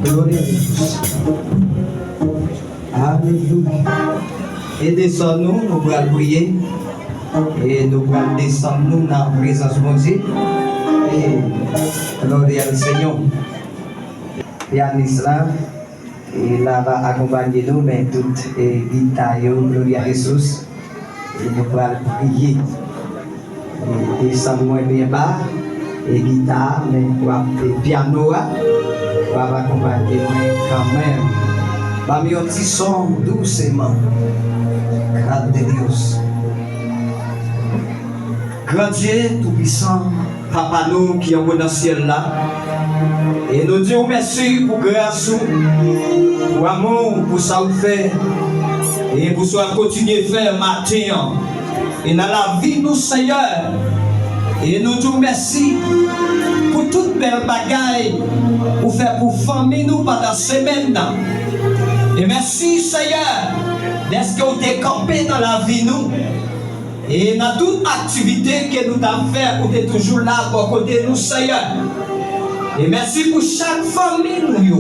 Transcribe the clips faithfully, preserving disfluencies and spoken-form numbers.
Glory a Dios. Alelouya. E desann nou, nou pral priye. E nou pral desann nou nan prezans Bondye. E glory al Señor. Pyanis la, e la va akonpanye nou, men tout, e gita yo, glory a Jesus. E nou pral priye. E, e desann mwen byen ba, e gita, men w ap, e pyano a, w ap akonpanye mwen kanmenm. Ban m yon ti son douseman. Grande Dios. Gran Dye toupisan, Papa nou ki anwo nan syèl la, e nou di w mèsi pou gras ou, pou amou w, pou sa w fè, e pou sa w ap kontinye fè maten an. E nan lavi nou, Senyè, e nou di w mèsi pou tout bèl bagay ou fè pou fanmi nou pandan semèn nan. E mèsi, Senyè, dèske w te kanpe nan lavi nou. E nan tout aktivite ke nou t ap fè, ou te toujou la bò kote nou, Senyè. E mèsi pou chak fanmi nou yo.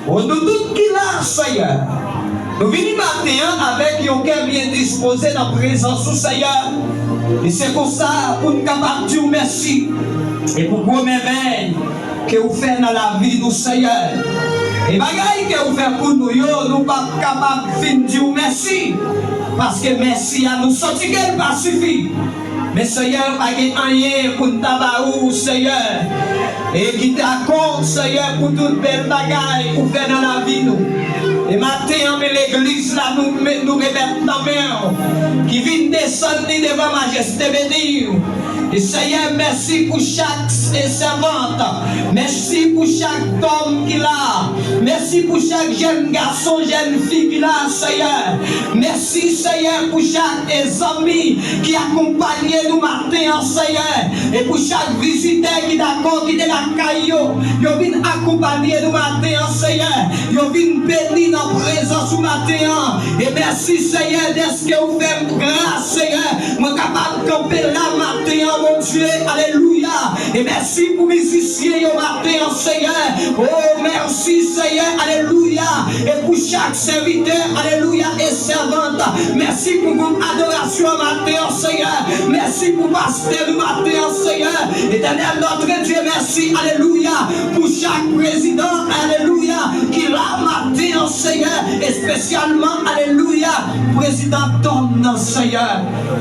O nou tout ki la, Senyè, nou vini maten an avèk yon kè byen dispoze nan prezans ou, Senyè. E se konsa pou n kapab di w mèsi. E pou gwo mèvèy ke ou fè nan lavi nou, Senyè. E bagay ke ou fè pou nou yo, nou p ap kapab fin di w mèsi. Paske mèsi a nou santi ke l pa sifi. Men Senyè, pa gen anyen pou n ta ba ou, Senyè. E ki ta kont, Senyè, pou tout bèl bagay ou fè nan lavi nou. E maten an, men legliz la, nou, nou remèt nan men w, ki vin desann li devan majeste beni w. E Senyè, mèsi pou chak e sèvant. Mèsi pou chak dòm ki la. Mèsi pou chak jèn gason, jèn fi ki la, Senyè. Mèsi, Senyè, pou chak e zanmi ki akonpanye nou maten an, Senyè. E pou chak vizitè ki dakò kite lakay yo, yo vin akonpanye nou maten an, Senyè. Yo vin beni nan prezans ou maten an. E mèsi, Senyè, dèske ou fè m gras, Senyè. Mwen kapab kanpe la maten an, Bondye. Alelouya. E mèsi pou mizisyen yo maten an, Senyè. O, mèsi, Senyè. Alelouya. E pou chak sèvitè, alelouya, e sèvant. Mèsi pou gwoup adorasyon an maten an, Senyè. Mèsi pou pastè nou maten an, Senyè. Etènèl, notre Dieu, mèsi, alelouya, pou chak prezidan, alelouya, ki la maten an, Senyè. espesyalman, alelouya, prezidan dòm nan, Seyè,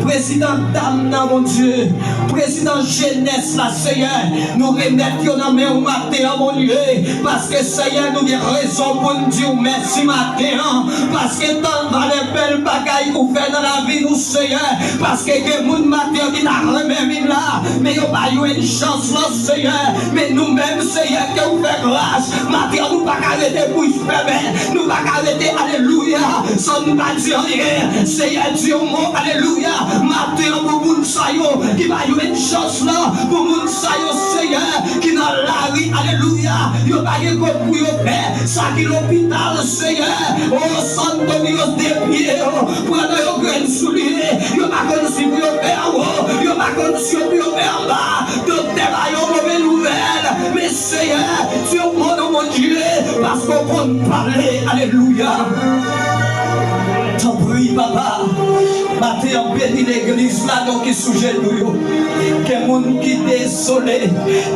prezidan dam nan, Bondye, prezidan jenès la, Seyè, nou remèt yo nan men w maten an, Bondye, paske, Seyè, nou gen rezon pou n di w mèsi maten an, paske tan valè bèl bagay ou fè nan lavi nou, Seyè, paske gen moun maten an ki ta renmen vin la, men yo pa jwenn chans lan, Seyè, men nou menm, Seyè, ke w fè gras, maten an nou pa ka rete bouch fèmen, nou pa ka rete, alelouya, san n pa di anyen. Seyè, di yon mo, alelouya, maten an pou moun sa yo ki pa jwenn chans lan, pou moun sa yo, Seyè, ki nan lari, alelouya, yo pa gen kot pou yo pè, sa ki lopital, Seyè, o Santo Dios de pye yo, pran nan yo grenn soulye, yo pa konn si pou yo fè anwo, yo pa konn si pou yo fè anba, doktè ba yo move nouvèl, men Seyè, di yon mo non, Bondye, paske w konn pale, alelouya. Tanpri, papa, maten an beni legliz la, non ki sou jenou yo. Gen moun ki dezole,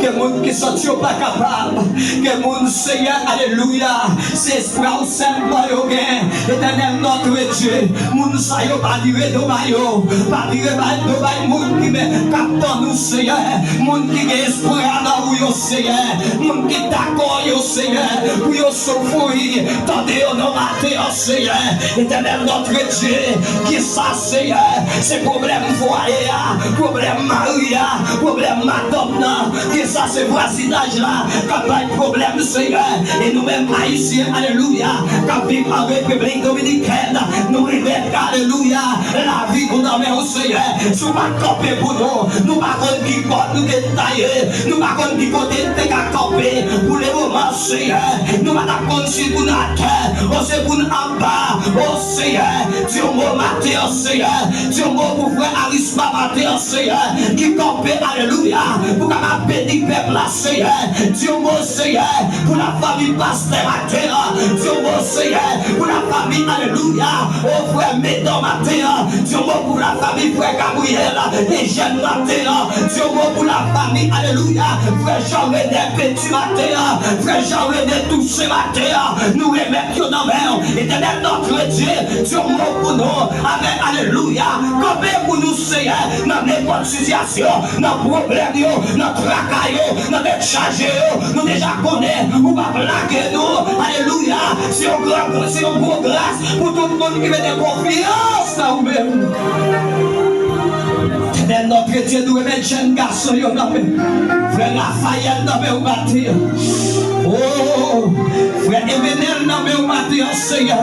gen moun ki santi yo pa kapab, gen moun, Seyè, alelouya, se espwa w sèlman yo gen. Etènèl, notre Dieu, moun sa yo pa vire do ba yo, pa vire bay do bay moun ki men k ap tann ou, Seyè, moun ki gen espwa nan ou yo, Seyè, moun ki dakò yo, Seyè, pou yo soufri, tande yo nan maten an, Seyè. Etènèl, notre Dieu, kisa, Seyè, se pwoblèm fwaye a, pwoblèm mari a, pwoblèm madanm nan, kisa se vwazinaj la k ap bay pwoblèm, Seyè. E nou menm Ayisyen, alelouya, k ap viv an Repiblik Dominikèn, nou remèt, alelouya, lavi nou nan men w, Seyè. Si w pa t kanpe pou nou, nou pa konn ki bò nou te ta ye, nou pa konn ki kote n te ka kanpe. Pou le moman, Seyè, nou pa t ap konn si pou n atè, o se pou n anba. O Seyè, di yon mo maten an, Seyè, di yon mo pou frè Arispa maten an, Seyè, ki kanpe, alelouya, pou kapab beni pèp la, Seyè. Di yon mo, Seyè, pou lafanmi pastè maten an. Di yon mo, Seyè, pou lafanmi, alelouya, o frè Medan maten an. Di yon mo pou lafanmi frè Gabriyèl Ejèn maten an. Di yon mo pou lafanmi, alelouya, frè Jean René Petit maten an. Frè Jean René Toussaint maten an. Nou remèt yo nan men w. Etènèl, notre Dieu, di yon mo pou nou. Amèn, alelouya. Kanpe pou nou, Seyè, nan nenpòt sitiyasyon, nan pwoblèm yo, nan traka yo, nan tèt chaje yo. Nou deja konnen ou p ap lage nou. Alelouya. Se yon gran, se yon gwo gras pou tout moun ki mete konfyans nan ou menm. Etènèl, notre Dieu, nou remèt jèn gason yo nan men w. Frè Rafayèl nan men w maten an. O, frè Evenèl nan men w maten an, Seyè.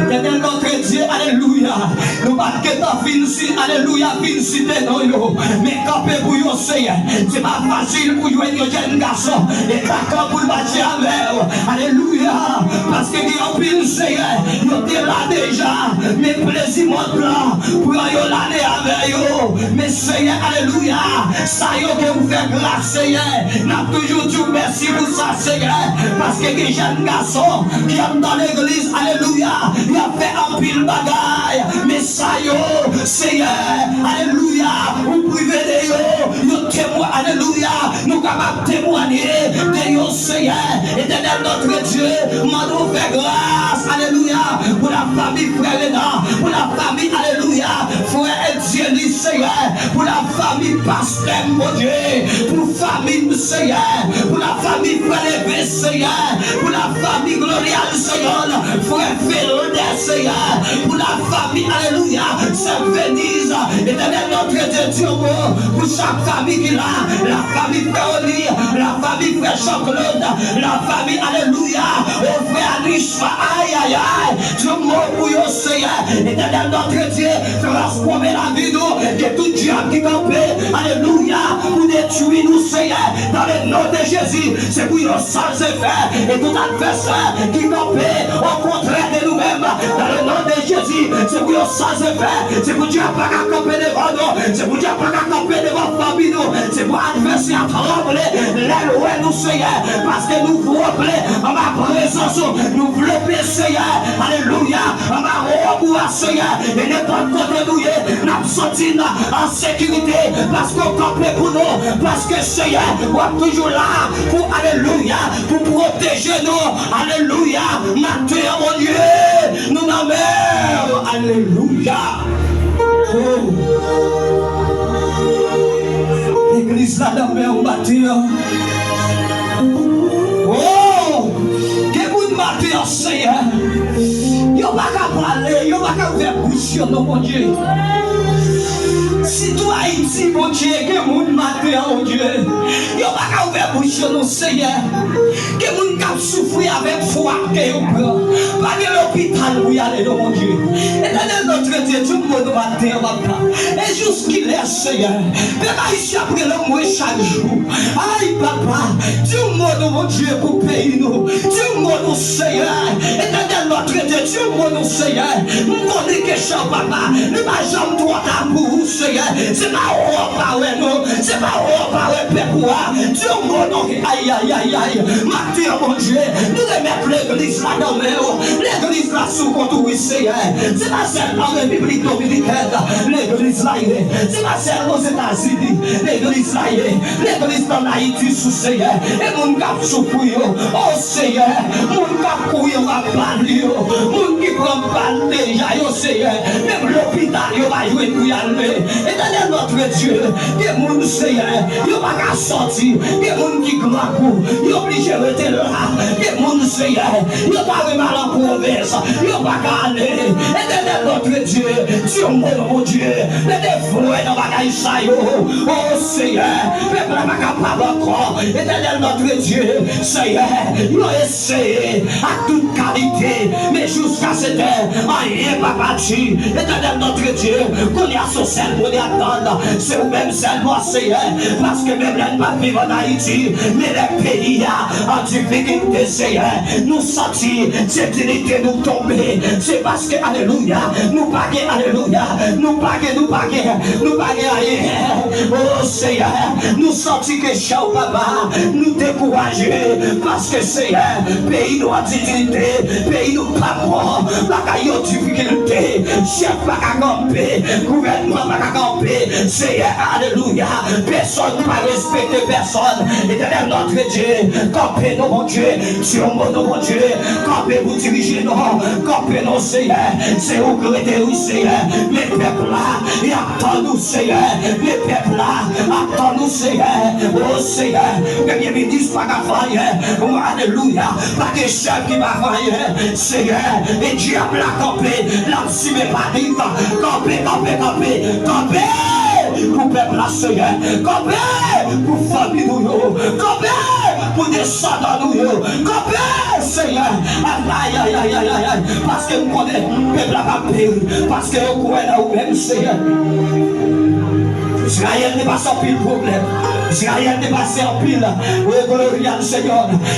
Etènèl, notre Dieu, alelouya. Nou pa t gentan fin si, alelouya, fin site non yo. Men kanpe pou yo, Seyè. Se pa fasil pou jwenn yon jèn gason e dakò pou l mache avè w. Alelouya. Paske gen anpil, Seyè, yo te la deja. Men plezi mond lan pran yo l ale avè yo. Men, Seyè, alelouya, sa yo ke ou fè gras, Seyè. N ap toujou di w mèsi pou sa, Seyè. Paske gen jèn gason ki anndan legliz, alelouya, y ap fè anpil bagay. Men sa yo, Seyè, alelouya, ou prive de yo. Yo temwa-, alelouya, nou kapab temwanye de yo, Seyè. Etènèl, notre Dieu, mande w fè gras, alelouya, pou lafanmi frè Renan, pou lafanmi, alelouya, frè Diely, Seyè, pou lafanmi pastè m, Bondye, pou fanmi m, Seyè, pou lafanmi frè Leve, Seyè, pou lafanmi Gloria, Seyè, frè Felder, Seyè, pou lafanmi, alelouya, sè Veniz, Etènèl, notre Dieu, di yon mo pou chak fanmi ki la, lafanmi frè Oli, lafanmi frè Jean Claude, lafanmi, alelouya, o frè Anisma, ayayay, di yon mo pou yo, Seyè, Etènèl, notre Dieu, transfòme lavi nou, ke tout dyab ki kanpe, alelouya, pou detwi nou, Seyè, dans le nom de Jésus, se pou yo sa l se fè, e tout advèsè ki kanpe okontrè de nou menm, dans le nom de Jésus, se pou yo sa l se fè, se pou dyab pa ka kanpe devan nou, se pou dyab pa ka kanpe devan fanmi nou, se pou advèsè a tranble lè l wè nou, Seyè, paske nou tranble anba prezans ou, nou vle pese Alelouya, anba wòb ou a, Seyè, e nenpòt kote nou ye, n ap santi n an sekirite, paske w kanpe pou nou, paske, Seyè, w ap toujou la pou, alelouya, pou pwoteje nou, alelouya, maten an, Bondye, nou nan men w, alelouya. Oh. Legliz la nan men w maten an. Oh! Gen moun maten an, Seyè, yo pa ka pale, yo pa ka ouvè bouch yo, non, Bondye. Sitou Ayiti, Bondye, gen moun maten an, Bondye, yo pa ka ouvè bouch yo, non, Seyè. Gen moun k ap soufri avèk fwa ke yo pran. Pa gen lopital pou y ale, non, Bondye. Etènèl Nòtrèdye, di yon mo nou maten an, Papa. E jiskilè, Seyè, pèp ayisyen ap rele w mwen chak jou. Ay, Papa, di yon mo nou, Bondye, pou peyi nou. Di yon mo nou, Seyè. Etènèl Nòtrèdye, di yon mo nou, Seyè. M konnen ke chan, Papa, li pa janm twò ta pou ou, Seyè. Se pa wè w pa wè nou. Se pa wè w pa wè pèp ou a. Di yon mo non. Ay, ay, ay, ay. Maten an, Bondye, nou remèt legliz la nan men w. Legliz la sou kont ou, wi, Seyè. Se pa sèlman Repiblik Dominikèn legliz la ye. Se pa sèlman Ozetazini legliz la ye. Legliz nan Ayiti sou, Seyè. E moun k ap soufri yo. O Seyè, moun k ap kouri anba bal yo. Moun ki pran bal deja yo, Seyè. Menm lopital yo pa jwenn pou y ale. Etènèl Nòtrèdye, gen moun, Seyè, yo pa ka sòti. Gen moun ki grangou, yo oblije rete la. Gen moun, Seyè, yo ta renmen al an pwovens, yo pa ka ale. Etènèl Nòtrèdye, di yon mo, Bondye, mete fre nan bagay sa yo. O Seyè, pèp la pa kapab ankò. Etènèl Nòtrèdye, Seyè, yo eseye ak tout kalite, men jiskasetan, anyen pa pati. Etènèl Nòtrèdye, kounye a se w sèl pou n atann, se ou menm sèlman, Seyè, paske menm lè n p ap viv ann Ayiti, men lè peyi a an difikilte, Seyè, nou santi se dinite nou tonbe, se paske, alelouya, nou pa gen, alelouya, nou pa gen, nou pa gen, nou pa gen anyen. O Seyè, nou santi ke chè w, Papa, nou dekouraje, paske, Seyè, peyi nou an difikilte, peyi nou pa bon, bagay yo difikilte, chèf pa ka kanpe, gouvènman pa ka kanpe, Seyè, alelouya, pèsonn pa respekte pèsonn, Etènèl Nòtrèdye, kanpe non, Bondye, di yon mo non, Bondye, kanpe pou dirije nou, kanpe non, Seyè, se ou k rete, wi, Seyè, men pèp la, y ap tann ou, Seyè, men pèp la, ap tann ou, Seyè. O Seyè, premye minis pa ka fè anyen. O, alelouya. Pa gen chèf ki pa fè anyen. Seyè, e dyab la kanpe, l ap simen panik. Kanpe, kanpe, kanpe, kanpe pou pèp la, Seyè. Kanpe pou fanmi nou yo. Kanpe pou desandan nou yo. Kanpe, Seyè. Ay, ay, ay, ay, ay, ay. Paske m konnen pèp la p ap peri. Paske yo kwè nan ou menm, Seyè. Izrayèl te pase anpil pwoblèm. Izrayèl te pase anpil. O, glory al Seyè.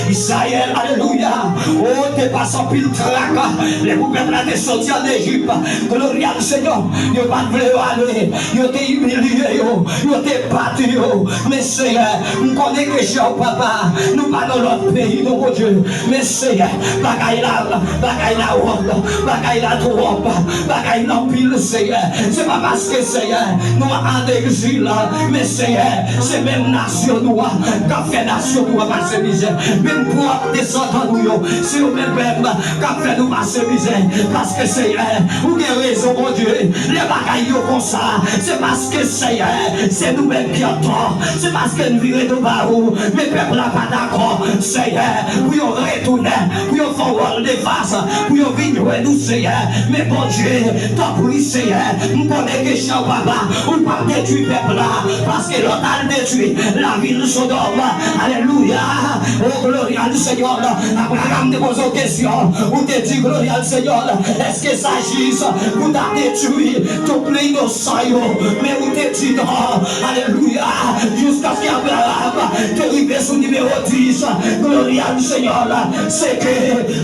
Izrayèl, alelouya. O, te pase anpil traka. Lè pou pèp la te soti ann Ejip. Glory al Seyè. Yo pa t vle yo ale. Yo te imilye yo. Yo te bat yo. Men Seyè, m konnen ke chè w, Papa, nou pa nan lòt peyi, non, Bondye. Men Seyè, bagay la, bagay la wòb, bagay la twòp, bagay la anpil, Seyè. Se pa paske, Seyè, nou ann egzil, men Seyè, se menm nasyon nou an k ap fè nasyon nou an pase mizè. Menm pwòp desandan nou yo, se yo menm menm k ap fè nou pase mizè. Paske, Seyè, ou gen rezon, Bondye. Lè bagay yo konsa, se paske, Seyè, se nou menm ki antò. Se paske n vire do ba ou. Men pèp la pa dakò, Seyè, pou yo retounen, pou yo fè yon vòl de fas, pou yo vin jwenn ou, Seyè. Men Bondye, tanpri, Seyè, m konnen ke chè w, Papa, ou p ap detwi pèp la, paske lè w t al detwi lavil Sodòm, alelouya, o, glory al Seyè, Abraram te poze w kesyon, ou te di, glory al Seyè, èske sa jis pou ta detwi tout inosan yo? Men ou te di non, alelouya, jiskaske Abraram te rive sou nimewo dis, glory al Seyè, se ke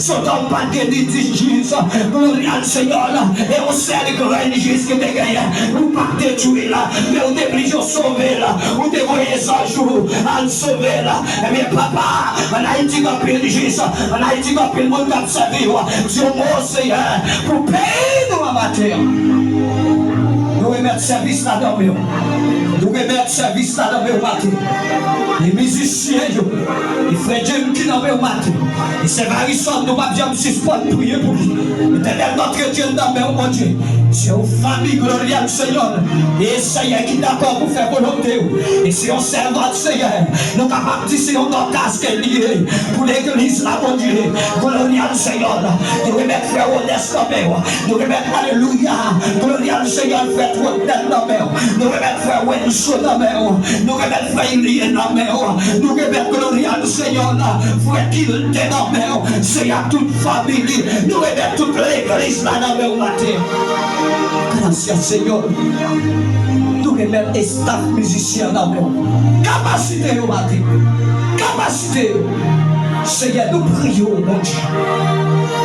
Sodòm pa t gen ni dis jis, glory al Seyè, e yon sèl grenn jis ki te genyen, ou pa t detwi l, men ou te blije sove l, ou te voye Zanj ou al sove l. Ebyen, papa, ann Ayiti gen anpil jis, ann Ayiti gen anpil moun k ap sèvi w. Di yon mo, Seyè, pou peyi nou an maten an. Nou remèt sèvis la nan men w. Nou remèt sèvis la nan men w maten. E mizisyen yo, e frè Jim ki nan men w maten. E sè Marisol, nou p ap janm sispann priye pou li. Etènèl, nòtre Dye, nan men w, Bondye. Se yon fanmi, gloria al Senyè. E Seyè ki dakò pou fè volonte w. E se yon sèvant, Seyè. Nou kapab di se yon Dòkas ke li ye pou legliz la, Bondye. Gloria al Senyè. Nou remèt frè Onès nan men w. Nou remèt, alelouya, gloria al Senyè, frè Twotnèl nan men w. Nou remèt frè Wenso nan men w. Nou remèt frè Ilye nan men w. Nou remèt, gloria al Senyè, frè Kilde nan men w. Seyè, tout fanmi li. Nou remèt tout legliz la nan men w maten. Gracias, Señor. Nou remèt estaf mizisyen nan men w. Kapasite yo maten. Kapasite yo. Seyè, nou priye w, Bondye,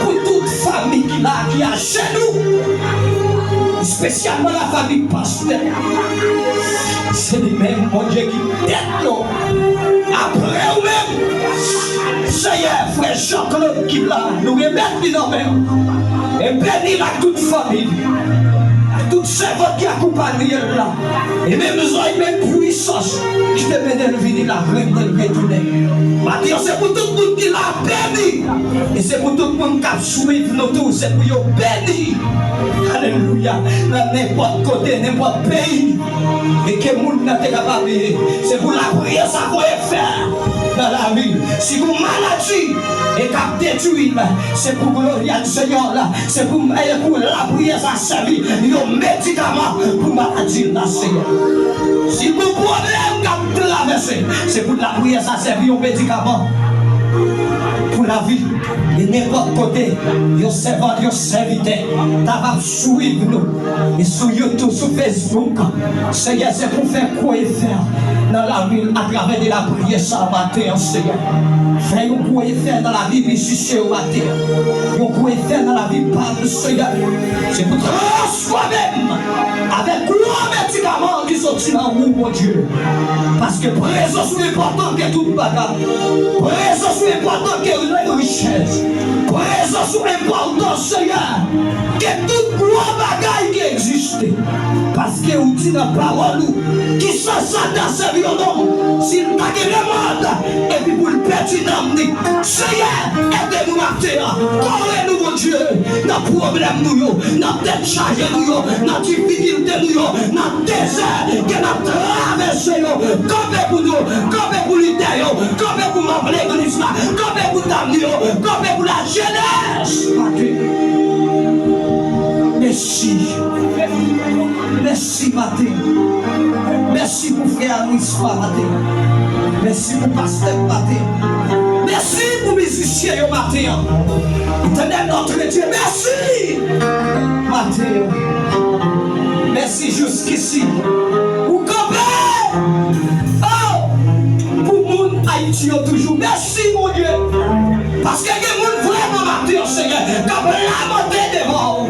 pou tout fanmi ki la, ki ajenou, espesyalman lafanmi pastè. Se li menm, Bondye, ki tèt nou. Apre ou menm, Seyè, frè Jean Claude ki la, nou remèt li nan men w. E beni l ak tout fanmi li, ak tout sèvant ki akonpaye l la. E menm zòy, menm pwisans ki te mennen l vini la, mennen l retounen. Maten an, se pou tout moun ki la beni. E se pou tout moun k ap swiv nou tou, se pou yo beni. Alelouya. Nan nenpòt kote, nenpòt peyi. E ke moun nan te kapab ye. Se pou lapriyè sa voye fè nan lavi l. Si gon maladi e k ap detwi l, se pou gloria al Senyè la. Se pou, e pou lapriyè sa sèvi yon medikaman pou maladi l la, Seyè. Si gon pwoblèm k ap travèse, se pou lapriyè sa sèvi yon medikaman pou lavi l. E nenpòt kote, yon sèvant, yon sèvitè ta va swiv nou. E sou YouTube, sou Facebook, Seyè, se pou fè gwo efè nan lavi l atravè de lapriyè sa maten an, Seyè. Fè yon gwo efè nan lavi mizisyen yo maten an. Yon gwo efè nan lavi pa nou, Seyè. Se pou transfòme m avèk gwo medikaman ki soti nan ou, Bondye. Paske prezans ou enpòtan ke tout bagay. Prezans ou enpòtan ke richès. Prezans ou enpòtan, Seyè, ke tout gwo bagay ki egziste. Paske ou di nan pawòl ou, kisa sa ta sèvi yon nonm si l ta gen lemond epi pou l pèdi nanm li? Seyè, ede nou maten an. Kore nou, Bondye, nan pwoblèm nou yo, nan tèt chaje nou yo, nan difikilte nou yo, nan dezè ke n ap travèse yo. Kanpe pou nou, kanpe pou lidè yo, kanpe pou manm legliz la, kanpe pou dam yo, kanpe pou lajenès. Maten. Mèsi. Mèsi maten. Mèsi pou frè Arispa maten. Mèsi pou pastè maten. Mèsi pou mizisyen yo maten an. Etènèl nòtre Dye, mèsi maten an. Mèsi jiskisi. Ou kanpe. Oh! Pou moun Ayiti yo toujou. Mèsi, Bondye. Paske gen moun vrèman maten an, Seyè, k ap lamante devan ou.